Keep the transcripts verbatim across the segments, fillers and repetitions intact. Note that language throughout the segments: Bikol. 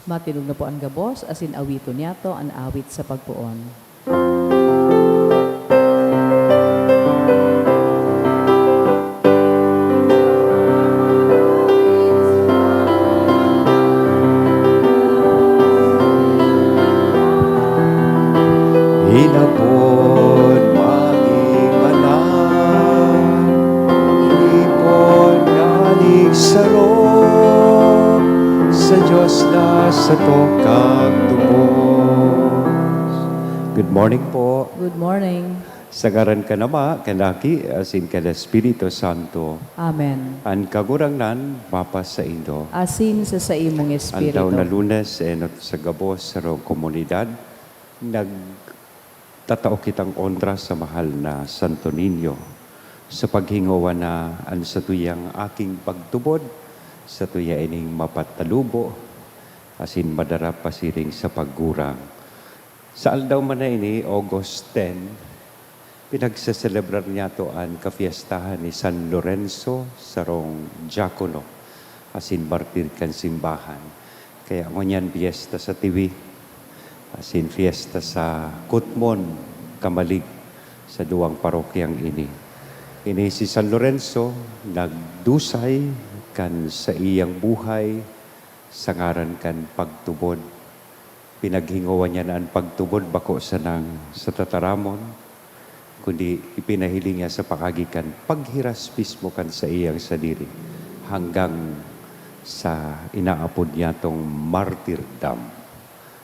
Matindog na po an gabos, asin awiton niyato an awit sa pagpoon. Inapod maging banal, ipon nganing saro, sa Dios na satong kagtubos. Good morning po. Good morning. Sa ngaran kan Ama, kan Aki, asin kan Espiritu Santo. Amen. An Kagurangnan mapasaindo. Asin sa saimong espiritu. Aldaw na Lunes, enot sa gabos, sarong komunidad, nagtatao kitang onra sa mahal na Santo Niño, sa paghingowa na an satuyang aking pagtubod, satuya ining mapatalubo, asin madara pasiring sa paggurang. Sa aldaw man na ini, August ten, pinagseselebrar niyato an kafiestahan ni San Lorenzo, sarong diakono asin martir kan simbahan. Kaya ngunyan, fiesta sa Tiwi, asin fiesta sa Kutmon, Camalig, sa duwang parokyang ini. Ini si San Lorenzo, nagdusay kan saiyang buhay sa ngaran kan pagtubod. Pinaghingowa niya na an pagtubod bako sanang sa tataramon, kundi ipinahiling niya sa paagi kan paghiras mismo kan saiyang sadiri, hanggang sa inaapod niyatong martyrdom.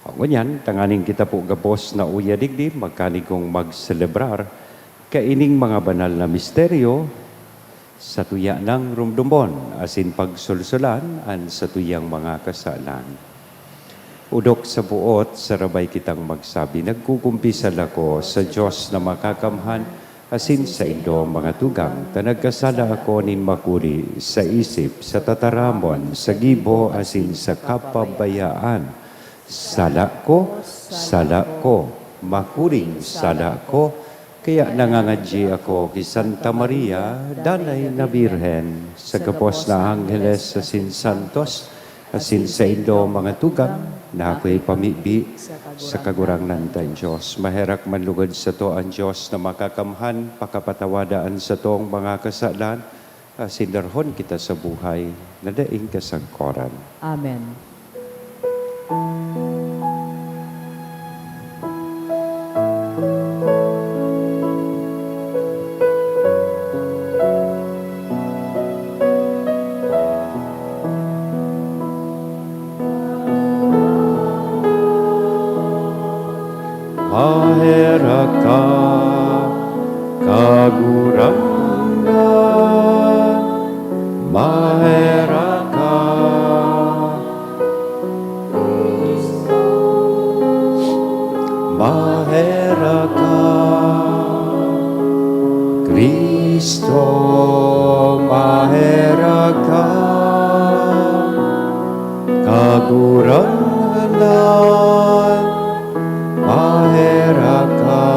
O ngunyan, tanganing kita po gabos na uya digdi, magkanigong magselebrar kaining mga banal na misteryo, satuya nang rumdomon asin pagsolsolan an satuyang mga kasalan. Odok sa buot, sarabay kitang magsabi, "Nagkukumpisal ako sa Dios na makakamhan asin saindo, mga tugang, ta nagkasala ako nin makuri sa isip, sa tataramon, sa gibo, asin sa kapabayaan. Sala ko, sala ko, makuring sala ko." Kaya nangangadyi ako ki Santa Maria, Danay na Birhen, sa gabos na angheles asin santos, asin saindo, mga tugang, na akoy pamibi sa Kagurangnan tang Dios. Maherak man lugod sato an Dios na makakamhan, pakapatawada an satong mga kasalan, asin darahon kita sa buhay na daing kasangkoran. Amen. Maherak ka, Kagurangnan, maherak ka. Maherak ka, Cristo, maherak ka, Kagurangnan, maherak ka,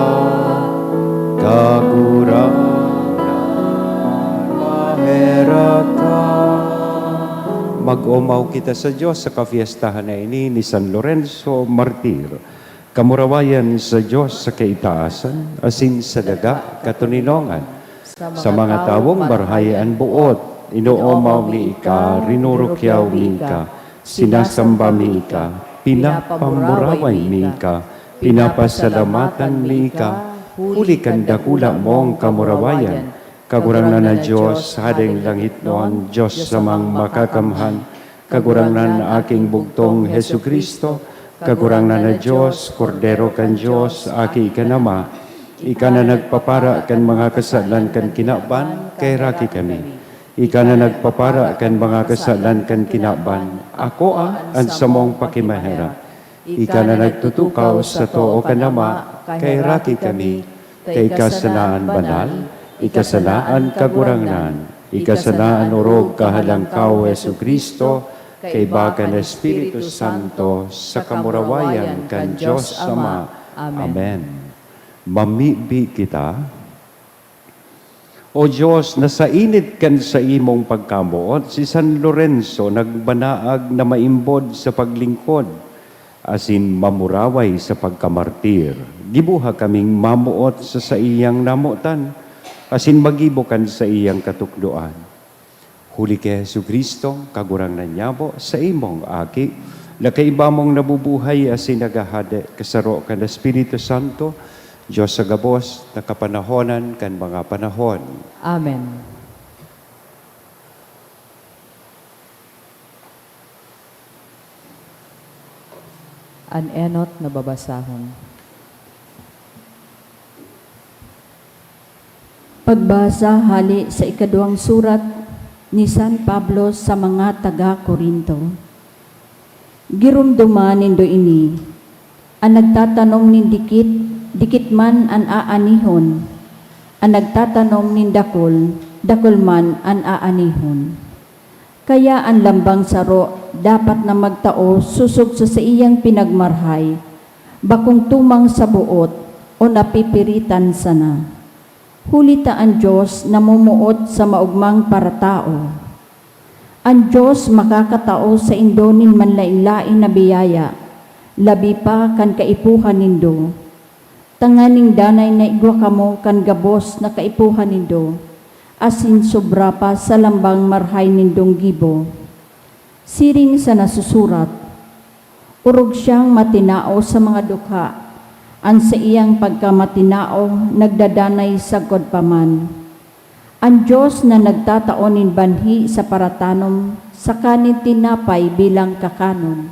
Kagurangnan, maherak ka. Mag-omaw kita sa Dios sa kafiestahan na ini ni San Lorenzo Martir. Kamurawayan sa Dios sa kaitaasan, asin sa daga katoninongan. Sa mga tawong marahay an boot, inoomaw mi ika, rinurukyaw mi ika, sinasamba mi ika, pinapamuraway mi ika, pinapasalamatan mi ika, huli kan dakula mong kamurawayan, Kagurangnan na Dios, Hadeng langitnon, Dios Amang Makakamhan, Kagurangnan na aking bugtong Jesu-Cristo, Kagurangnan na Dios, Kordero kan Dios, Aki kan Ama, ika na nagpapara kan mga kasalan kan kinaban, kaheraki kami. Ika na nagpapara kan mga kasalan kan kinaban, akoa an samong pakimaherak. Ika na nagtutukaw sa too kan Ama, kaheraki kami, ta ika sana an banal, ika sana an Kagurangnan, ika sana an orog kahalangkaw, Jesu-Cristo, kaiba kan Espiritu Santo, sa kamurawayan kan Dios Ama. Amen. Mamibi kita. O Dios, nasainit kan saimong pagkamoot, si San Lorenzo nagbanaag na maimbod sa paglingkod asin mamuraway sa pagkamartir. Giboha kaming mamoot sa saiyang namotan asin magibo kan saiyang katukdoan. Huli ki Jesu-Cristo, Kagurangnan nyabo, saimong Aki, na kaiba mong nabubuhay asin naghahade, kasaro kan Espiritu Santo, Dios sa gabos na kapanahonan kan mga panahon. Amen. An enot na babasahon. Pagbasa hale sa ikaduwang surat ni San Pablo sa mga taga Corinto. Giromdoma nindo ini, an nagtatanom nin dikit, dikit man an aanihon; an nagtatanom nin dakul, dakul man an aanihon. Kaya an lambang saro dapat na magtao sosog sa saiyang pinagmarhay, bakong tumang sa boot o napipiritan sana. Huli ta an Dios namomoot sa maogmang paratao. An Dios makakatao saindo nin manlaen-laen na biyaya, labi pa kan kaipuhan nindo, tanganing danay na igwa kamo kan gabos na kaipuhan nindo, asin sobra pa sa lambang marhay nindong gibo. Siring sa nasusurat, "Orog siyang matinao sa mga dukha, an saiyang pagkamatinao nagdadanay sagkod pa man." An Dios na nagtatao nin banhi sa paratanom saka nin tinapay bilang kakanon,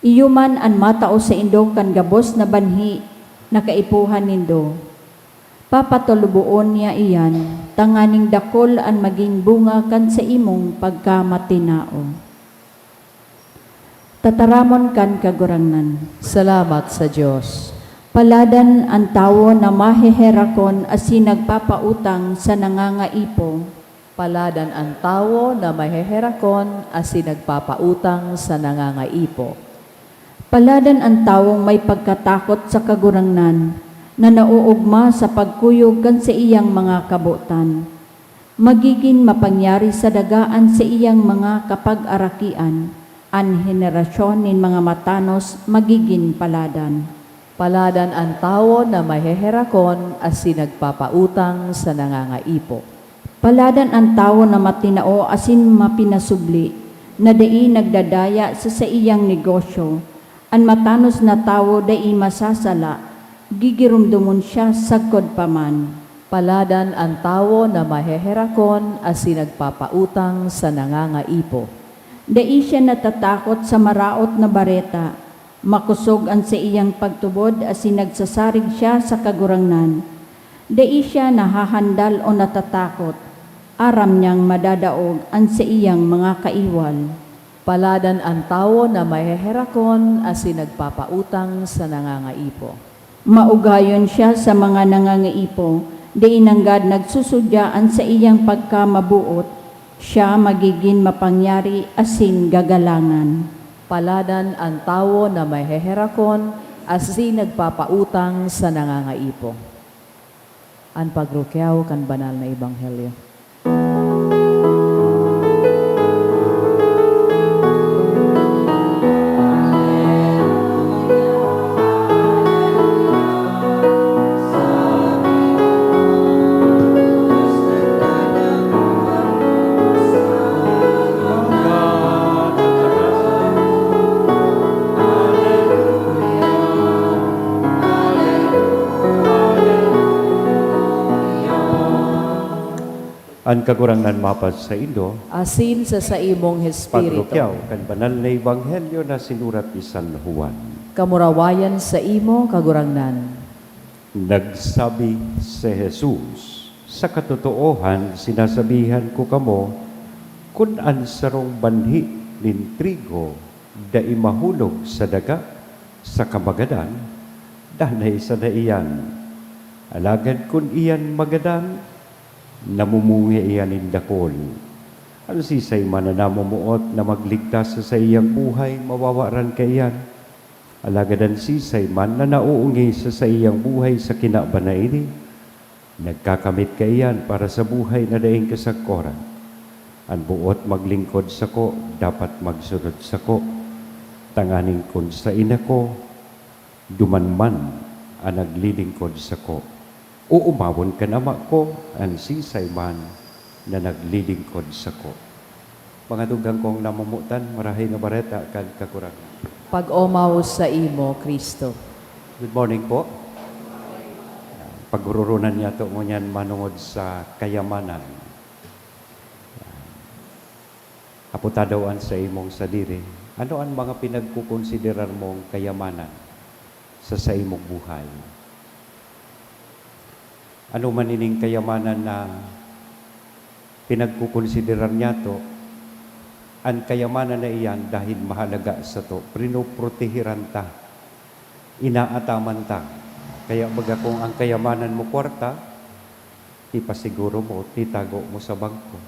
iyo man an matao saindo kan gabos na banhi na kaipuhan nindo. Papatuloboon niya iyan, tanganing dakul an magin bunga kan saimong pagkamatinao. Tataramon kan Kagurangnan. Salamat sa Dios. Paladan an tawo na maheherakon asin nagpapautang sa nangangaipo. Paladan an tawo na maheherakon asin nagpapautang sa nangangaipo. Paladan an tawong may pagkatakot sa Kagurangnan, na naoogma sa pagkuyog kan saiyang mga kabotan. Magigin mapangyari sa daga an saiyang mga kapag-arakian; an henerasyon nin mga matanos magigin paladan. Paladan an tawo na maheherakon asin nagpapautang sa nangangaipo. Paladan an tawo na matinao asin mapinasubli, na dai nagdadaya sa saiyang negosyo. An matanos na tawo dai masasala, gigiromdomon siya sagkod pa man. Paladan an tawo na maheherakon asin nagpapautang sa nangangaipo. Dai siya natatakot sa maraot na bareta. Makosog an saiyang pagtubod asin nagsasarig siya sa Kagurangnan. Dai siya nahahandal o natatakot. Aram niyang madadaog an saiyang mga kaiwal. Paladan an tawo na maheherakon asin nagpapautang sa nangangaipo. Maugayon siya sa mga nangangaipo, dai nanggad nagsusudya an saiyang pagkamaboot. Siya magigin mapangyari asin gagalangan. Paladan an tawo na maheherakon asin nagpapautang sa nangangaipo. An pagrukyaw kan banal na ebanghelyo. An Kagurangnan mapasaindo. Asin sa saimong espiritu. Pagdukyaw kan banal na ebanghelyo na sinurat ni San Juan. Kamurawayan saimo, Kagurangnan. Nagsabi si Jesus, "Sa katotoohan, sinasabihan ko kamo, kun an sarong banhi nin trigo dai mahulog sa daga saka magadan, danay sana iyan. Alagad kun iyan magadan, namumunga iyan nin dakul. An siisay man na namomoot na magligtas sa saiyang buhay, mawawaran kaiyan. Alagad an siisay man na naoongis sa saiyang buhay sa kinaban na ini, Nagkakamit kaiyan para sa buhay na daing kasagkoran. An boot maglingkod sako, dapat magsunod sako, tanganing kun saen ako, duman man an naglilingkod sako. Oomawon kan Ama ko an siisay man na naglilingkod sako. Mga dugang kong namomotan, Marahay na Bareta kan Kagurangnan. Pag-omaw saimo, Cristo. Good morning po. Paguroronan niyato ngunyan manongod sa kayamanan. Hapota daw an saimong sadiri, ano an mga pinagkokonsiderar mong kayamanan sa saimong buhay? Ano man ining kayamanan na pinagkokonsiderar niyato, an kayamanan na iyan dahil mahalaga sato, pinoprotehiran ta, inaataman ta. Kaya baga kung ang kayamanan mo kwarta, ipasiguro mo, titago mo sa bangko.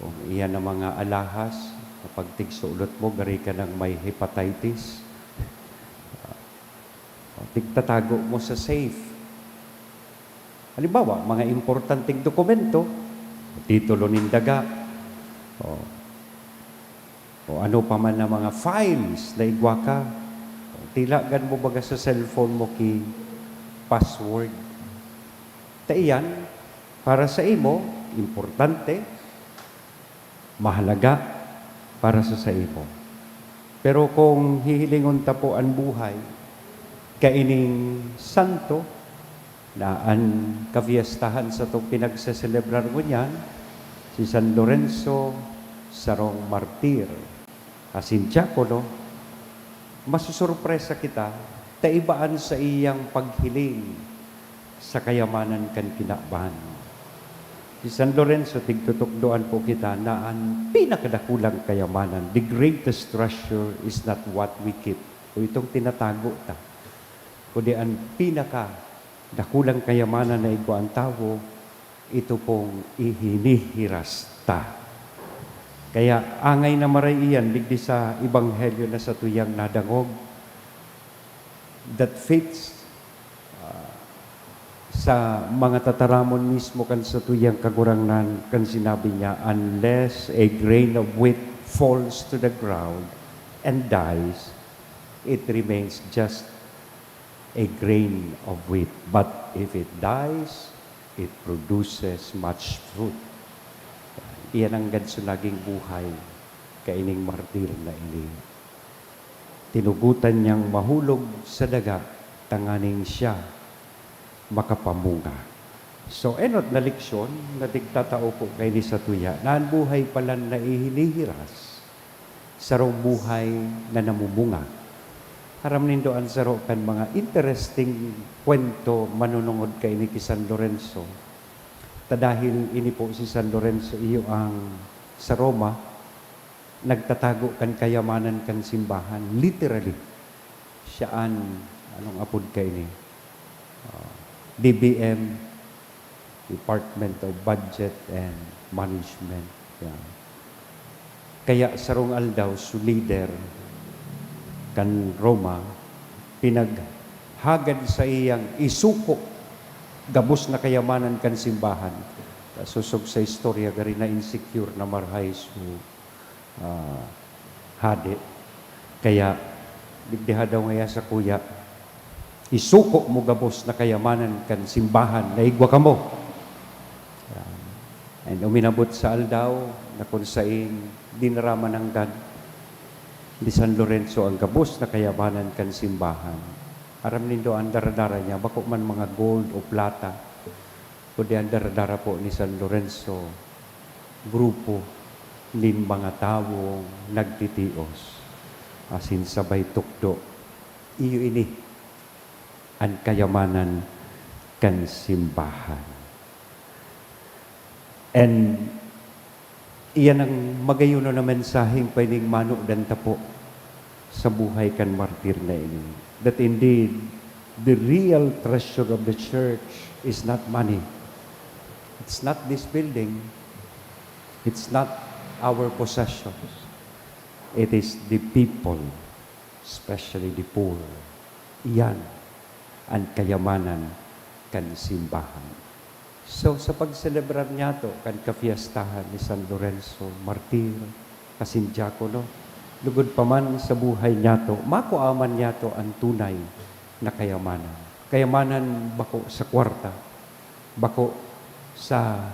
Kung iyan ang mga alahas, kapag tigsulot mo, gari ka nang may hepatitis, tigtatago mo sa safe. Halimbawa, mga importanteng dokumento, titulo nin daga, o, o ano pa man na mga files na igwa ka, tilagan mo baga sa cellphone mo ki password. Ta iyan, para sa imo, importante, mahalaga para sa saimo. Pero kung hihilingon ta po an buhay kaining santo na an kapiestahan satong pinagseselebrar ngunyan, si San Lorenzo, sarong martir asin diakono, masusurpresa kita ta iba an saiyang paghiling sa kayamanan kan kinaban. Si San Lorenzo, tigtutukdoan po kita na an pinakadakulang kayamanan, the greatest treasure is not what we keep. O itong tinatago ta, kundi an pinakadakulang kayamanan na igwa an tawo, ito pong ihinihiras ta. Kaya angay na maray iyan digdi sa ebanghelyo na satuyang nadangog, that fits, ah, sa mga tataramon mismo kan satuyang Kagurangnan, kan sinabi niya, "Unless a grain of wheat falls to the ground and dies, it remains just a grain of wheat. But if it dies, it produces much fruit." Iyan ang ganso naging buhay kaining martir na ini. Tinugotan niyang mahulog sa daga tanganing siya makapamunga. So, enot na leksyon na tigtatao po kaini satuya, na an buhay pala na ihinihiras, sarong buhay na namumunga. Aram nindo an saro kan mga interesting kwento manunungod kaini ki San Lorenzo. Ta dahil ini po si San Lorenzo iyo ang sa Roma, nagtatago kan kayamanan kan simbahan, literally. Siya an, anong apod kaini? Ah, D B M, Department of Budget and Management. Yan. Kaya sarong aldaw, su lider kan Roma, pinaghagad saiyang isuko gabos na kayamanan kan simbahan. Sosog sa istorya, gari na-insecure na marahay su, ah, hade. Kaya, digdi ha daw ngaya sakuya, isuko mo gabos na kayamanan kan simbahan na igwa kamo. Yan. And uminabot sa aldaw na kun saen dinaraman nanggad ni San Lorenzo ang gabos na kayamanan kan simbahan. Aram nindo, an daradara niya, bako man mga gold o plata, kundi an daradara po ni San Lorenzo, grupo nin mga tawong nagtitios asin sabay tukdo. Iyo ini an kayamanan kan simbahan. And iyan ang magayon na mensaheng pwedeng manodan ta po sa buhay kan martir na ini. That indeed, the real treasure of the church is not money. It's not this building. It's not our possessions. It is the people, especially the poor. Iyan an kayamanan kan simbahan. So, sa pagselebrar niyato kan kapiyastahan ni San Lorenzo Martir asin Diakono, lugod pa man sa buhay niyato, makua man niyato an tunay na kayamanan. Kayamanan bako sa kwarta, bako sa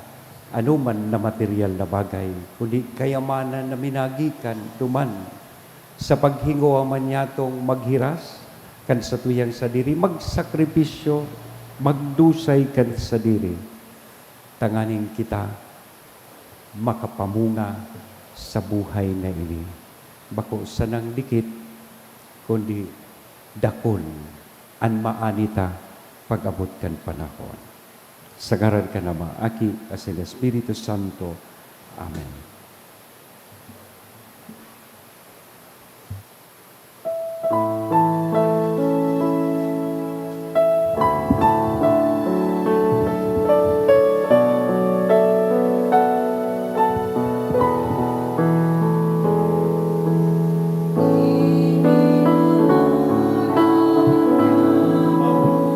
anoman na material na bagay, kundi kayamanan na minagikan duman sa paghingowa man niyatong maghiras kan satuyang sadiri, magsakripisyo, magdusay kan sadiri, tanganing kita makapamunga sa buhay na ini. Bako sanang dikit, kundi dakul an maani ta pag-abot kan panahon. Sa ngaran kan Ama, Aki, asin Espiritu Santo. Amen.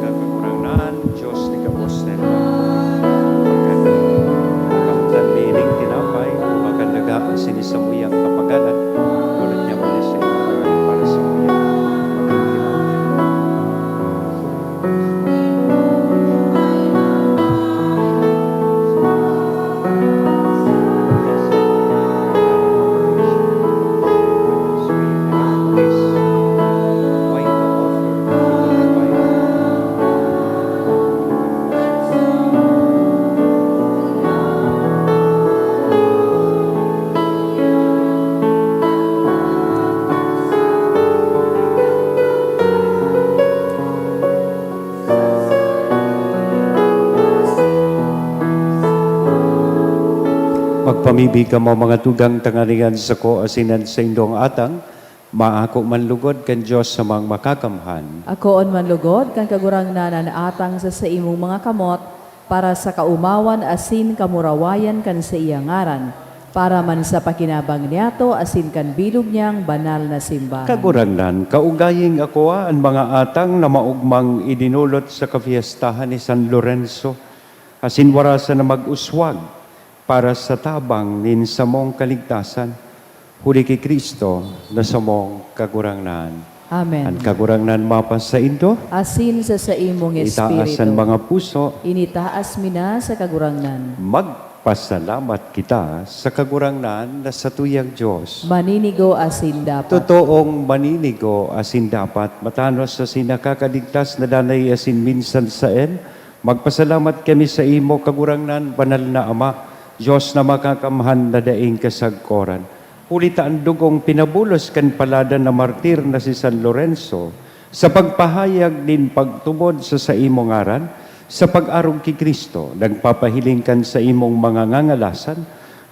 Kagurangnan, Dios ni gabos na iba. Pagkakamtan nining tinapay, umakan daga, sinisamuyang kapagalan, ulit niya muli sa inyo para sa mga Magpamibi kamo, mga tugang, tanganing an sako asin an saindong atang maako man lugod kan Dios sa mga makakamhan. Akoon man lugod kan Kagurangnan an atang sa saimong mga kamot, para sa kaomawan asin kamurawayan kan saiyang ngaran, para man sa pakinabang niyato asin kan bilog niyang banal na simbahan. Kagurangnan, kaugaying akoa an mga atang na maogmang idinolot sa kapiestahan ni San Lorenzo, asin warasan na mag-uswag para sa tabang nin samong kaligtasan, huli ki Cristo na samong Kagurangnan. Amen. An Kagurangnan mapasaindo. Asin sa saimong espiritu. Itaas an mga puso. Initaas mi na sa Kagurangnan. Magpasalamat kita sa Kagurangnan na satuyang Dios. Maninigo asin dapat. Totoong maninigo asin dapat, matanos asin nakakaligtas na danay asin minsan saen, magpasalamat kami saimo, Kagurangnan, Banal na Ama, Dios na makakamhan na daing kasagkoran. Huli ta an dugong pinabulos kan paladan na martir na si San Lorenzo, sa pagpahayag nin pagtubod sa saimong ngaran, sa pag-arog ki Cristo, nagpapahiling kan saimong mga ngangalasan,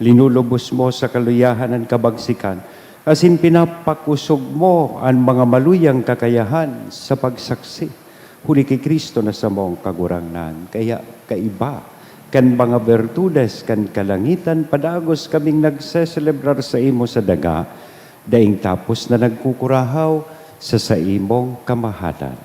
linulubos mo sa kaluyahan an kabagsikan, asin pinapakosog mo an mga maluyang kakayahan sa pagsaksi. Huli ki Cristo na samong Kagurangnan. Kaya kaiba kan mga bertudes kan kalangitan, padagos kaming nagseselebrar saimo sa daga, daing tapos na nagkukurahaw sa saimong kamahalan.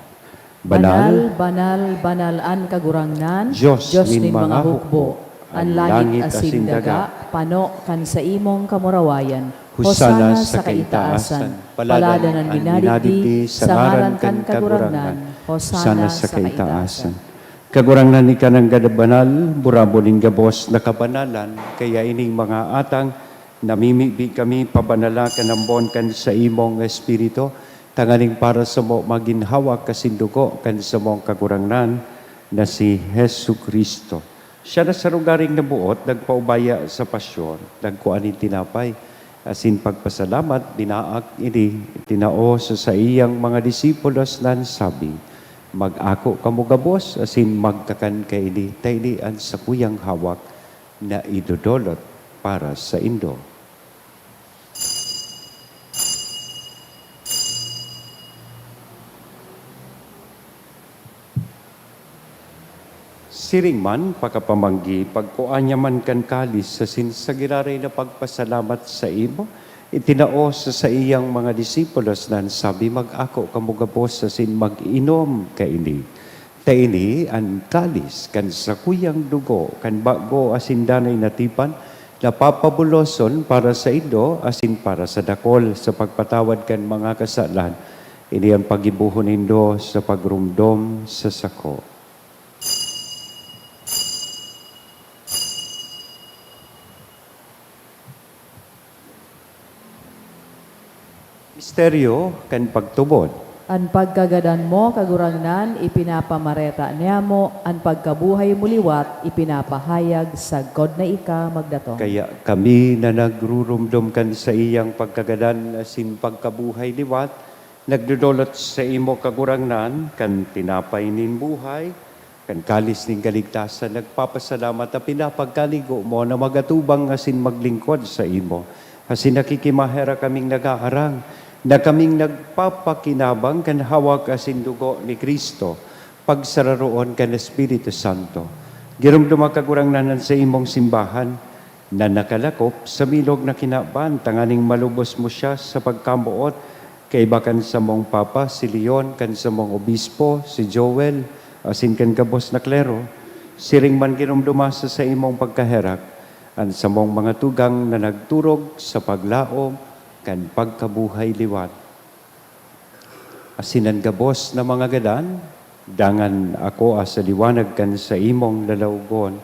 Banal, banal, banal an Kagurangnan, Dios nin mga hukbo. An langit asin daga, pano kan saimong kamurawayan. Hosana sa kaitaasan. Paladan an minadigdi sa ngaran kan Kagurangnan. Hosana sa kaitaasan. Kagurangnan, ika nanggad banal, burabon nin gabos na kabanalan, kaya ining mga atang namimibi kami pabanala kan ambon kan saimong Espiritu, tanganing para samo magin hawak asin dugo kan samong Kagurangnan na si Jesu-Cristo. Siya na sa lugaring naboot, nagpaubaya sa pasyon, nagkua nin tinapay, asin pagpasalamat, binaak ini, tinao sa saiyang mga disipulos na nagsabi, "Mag-ako kamo gabos asin magkakan kaini, ta ini an sakuyang hawak na idodolot para saindo." Siring man, pakapamanggi, pagkua niya man kan kalis asin sa giraray na pagpasalamat saimo, itinao sa saiyang mga disipulos na nagsabi, "Mag-ako kamo gabos asin mag-inom kaini. Ta ini an kalis kan sakuyang dugo kan bago asin danay na tipan, na papabuloson para saindo asin para sa dakol sa pagpatawad kan mga kasalan. Ini an paggibohon nindo sa pagromdom sa sako. Misteryo kan pagtubod. An pagkagadan mo, Kagurangnan, ipinapamareta niamo, an pagkabuhay mo liwat, ipinapahayag sagkod na ika magdatong. Kaya kami na nagrurumdom kan saiyang pagkagadan asin pagkabuhay liwat, nagdodolot sa imo, Kagurangnan, kan tinapay nin buhay, kan kalis nin kaligtasan, nagpapasalamat na pinapagkanigo mo na magatubang asin maglingkod sa imo. Asin nakikimaherak kaming naghaharang na kaming nagpapakinabang kan hawak asin dugo ni Cristo, pagsararoon kan Espiritu Santo. Giromdoma, Kagurangnan, an saimong simbahan na nakalakop sa bilog na kinaban, tanganing malubos mo siya sa pagkamoot, kaiba kan samong Papa, si Leon, kan samong Obispo, si Joel, asin kan gabos na klero. Siring man giromdoma sa saimong pagkaherak an samong mga tugang na nagturog sa paglaom kan pagkabuhay liwat. Asin an gabos na mga gadan, dangan ako sa liwanag kan saimong lalawgon.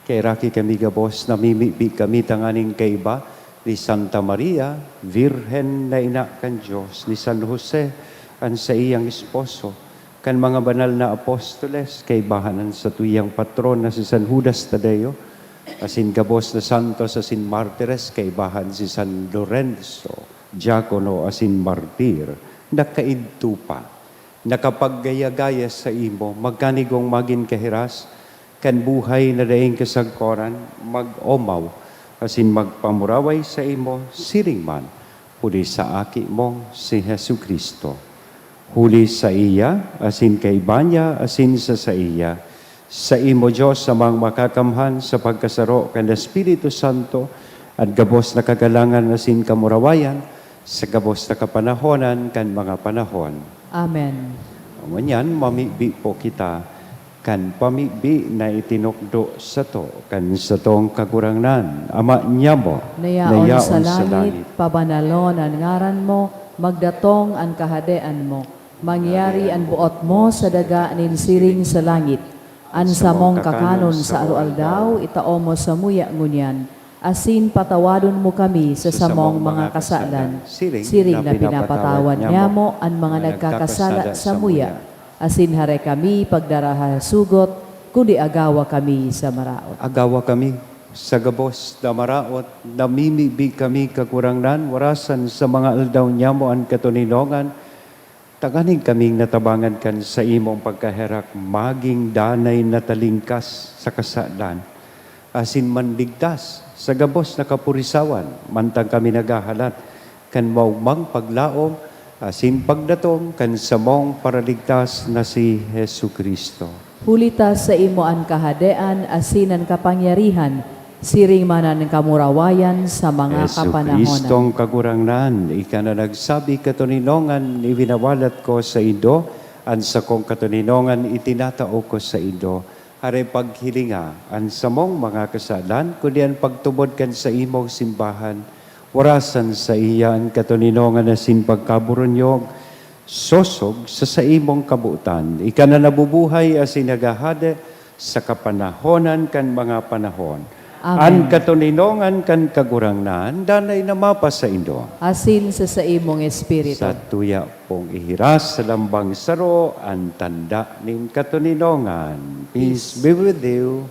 Kaheraki kami gabos, namimibi kami tanganing kaiba ni Santa Maria, Birhen na ina kan Dios, ni San Jose, an saiyang esposo, kan mga banal na apostoles, kaibahan an satuyang patron na si San Judas Tadeo, asin gabos na santos asin martires, kaibahan si San Lorenzo, diakono asin martir, na kaidto pa, nakapaggaya-gaya saimo, magkanigong magin kahiras kan buhay na daing kasagkoran, mag-omaw asin magpamuraway saimo, siring man, huli sa Aki mong si Jesu-Cristo. Huli saiya, asin kaiba niya, asin sa saiya, saimo, Dios Amang Makakamhan, sa pagkasaro kan Espiritu Santo, an gabos na kagalangan asin kamurawayan, sa gabos na kapanahonan kan mga panahon. Amen. Ngunyan, mamibi po kita kan pamibi na itinukdo sato kan satong Kagurangnan. Ama niamo, na yaon sa langit, pabanalon an ngaran mo, magdatong an kahadean mo, mangyari an boot mo sa daga nin siring sa langit. An samong kakanon sa aroaldaw, itao mo samuya ngunyan, asin patawadon mo kami sa samong mga kasalan, siring na pinapatawad niamo an mga nagkakasala samuya. Asin hare kami pagdara ha sugot, kundi agawa kami sa maraot. Agawa kami sa gabos na maraot, namimibi kami, Kagurangnan, warasan sa mga aldaw niamo an katoninongan, tanganing kaming natabangan kan saimong pagkaherak, magin danay na talingkas sa kasalan, asin manligtas sa gabos na kapurisawan, mantang kami naghahalat kan maogmang paglaom asin pagdatong kan samong Paraligtas na si Jesu-Cristo. Huli ta saimo an kahadean asin an kapangyarihan, siring man an kamurawayan sa mga kapanahonan. Jesu-Cristong Kagurangnan, ika na nagsabi, "Katoninongan iwinawalat ko saindo, an sakong katoninongan itinatao ko saindo." Hare, paghilinga an samong mga kasalan, kundi an pagtubod kan saimong simbahan, warasan saiya an katoninongan asin pagkaburunyog, sosog sa saimong kabotan. Ika na nabubuhay asin naghahade sa kapanahonan kan mga panahon. Amen. An katoninongan kan Kagurangnan danay na mapasaindo. Asin sa saimong espiritu. Satuya pong ihiras sa lambang saro an tanda nin katoninongan. Peace be with you.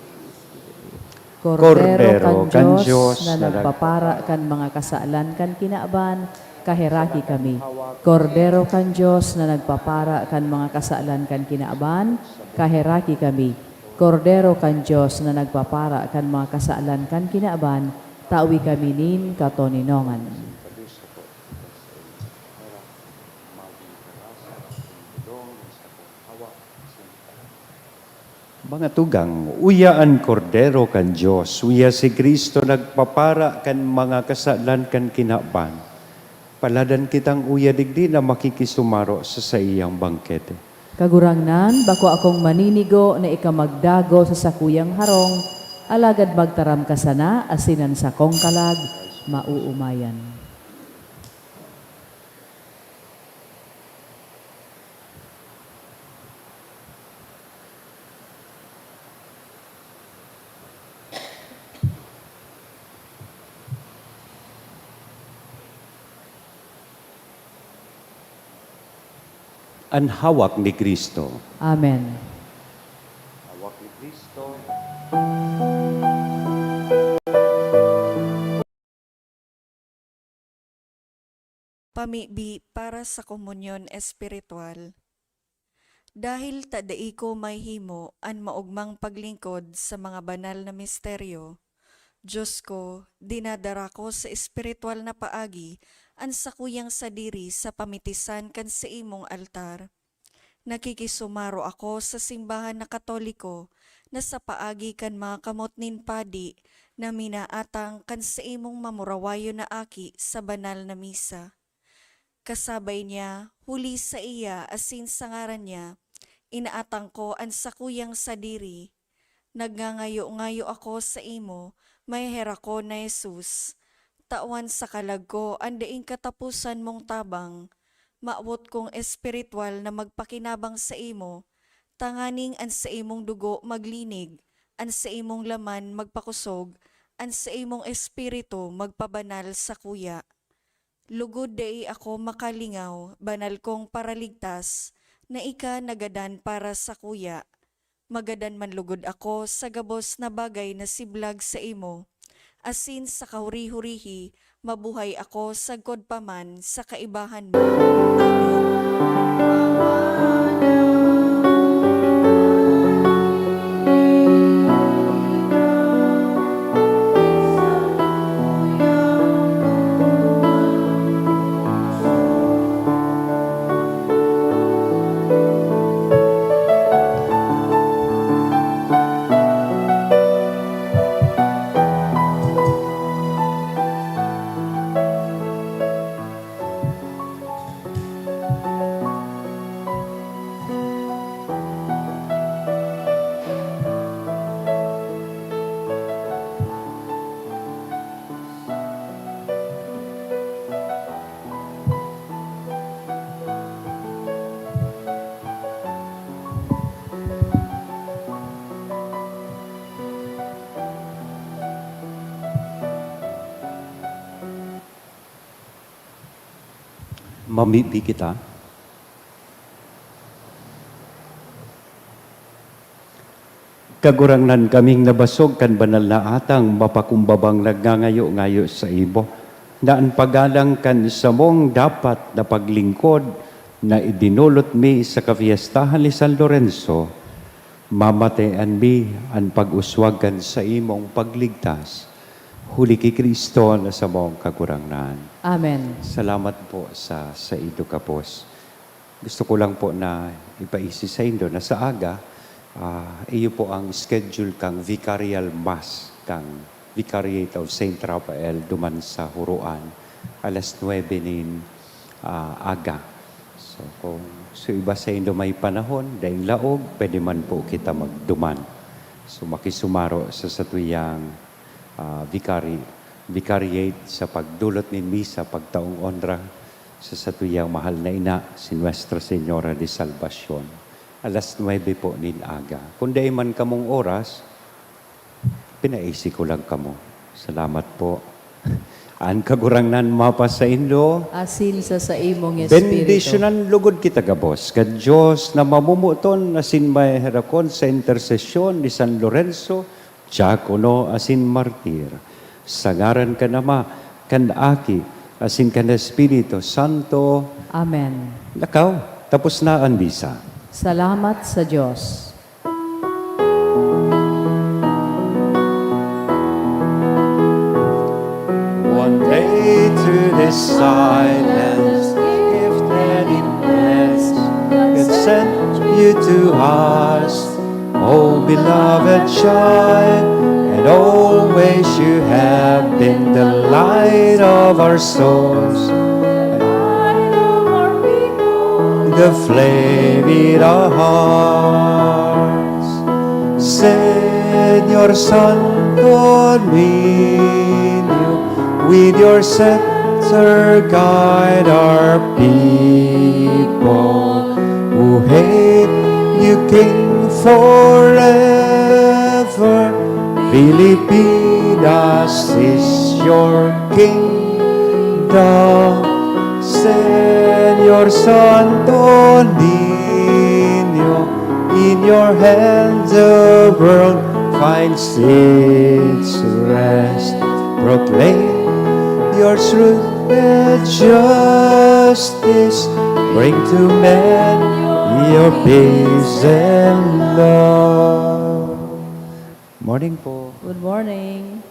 Kordero kan Dios na nagpapara kan mga kasalan kan kinaban, kaheraki kami. Kordero kan Dios na nagpapara kan mga kasalan kan kinaban, kaheraki kami. Kordero kan Dios na nagpapara kan mga kasalan kan kinaban, tawi kami nin katoninongan. Mga tugang, uya an Kordero kan Dios, uya si Cristo nagpapara kan mga kasalan kan kinaban. Paladan kitang uya digdi na makikisumaro sa saiyang bangkete. Kagurangnan, bako akong maninigo na ika magdago sa sakuyang harong, alagad magtaram ka sana asin an sakong kalag maoomayan. An hawak ni Cristo. Amen. Hawak ni Cristo. Pamibi para sa komunyon espiritual. Dahil ta dai ko mahimo an maogmang paglingkod sa mga banal na misteryo, Dios ko, dinadara ko sa espiritual na paagi an sakuyang sadiri sa pamitisan kan saimong altar. Nakikisumaro ako sa simbahan na Katoliko na sa paagi kan mga kamot nin padi na minaatang kan saimong mamurawayon na aki sa banal na misa. Kasabay niya, huli saiya asin sa ngaran niya, inaatang ko an sakuyang sadiri. Nagngangayo-ngayo ako saimo, maheherakon na Jesus, tawan sa kalag ko an daing kataposan mong tabang. Mawot kong espiritual na magpakinabang saimo, tanganing an saimong dugo maglinig, an saimong laman magpakosog, an saimong espiritu magpabanal sakuya. Lugod dai ako makalingaw, banal kong Paraligtas, na ika nagadan para sakuya. Magadan man lugod ako sa gabos na bagay na siblag saimo, asin sa kahuri-hurihi, mabuhay ako sagkod pa man sa kaibahan mo. Amen. Mamibi kita. Kagurangnan, kaming nabasog kan banal na atang mapakumbabang nagngangayo-ngayo saimo, na an paggalang kan samong dapat na paglingkod na idinolot mi sa kapiestahan ni San Lorenzo, mamatean mi an pag-uswag kan saimong pagligtas. Huli ki Cristo na samong Kagurangnan. Amen. Salamat po sa saindo gabos. Gusto ko lang po na ipaisi saindo na sa aga, ah, iyo po ang schedule kang vicarial mass, kang Vicariate of Saint Raphael duman sa Huroan, alas nuebe nin, ah, aga. So, kung sa iba saindo may panahon, daing laog, pwede man po kita magduman. So, makisumaro sa satuyang, ah, vicari-, vicariate sa pagdolot nin misa, pagtaong onra sa satuyang mahal na ina, si Nuestra Señora de Salvacion. Alas nuebe po nin aga. Kung dai man kamong oras, pinaisi ko lang kamo. Salamat po. An Kagurangnan mapasaindo. Asin sa saimong espiritu. Bendisyonan lugod kita gabos kan Dios na mamomoton asin maheherakon sa intersesyon ni San Lorenzo, diakono asin martir. Sa ngaran kan Ama, kan Aki, asin kan Espiritu Santo. Amen. Lakaw, tapos na an misa. Salamat sa Dios. One day through this silence, gifted in bliss, God sent you to us, oh beloved child, and always you have been the light of our souls. the flame in our hearts. Señor Santo Niño, with your scepter guide our people who hail you, King, forever. Pilipinas is your kingdom. Señor Santo Niño, in your hands the world finds its rest. Proclaim your truth with justice. Bring to men your peace and love. Morning po. Good morning.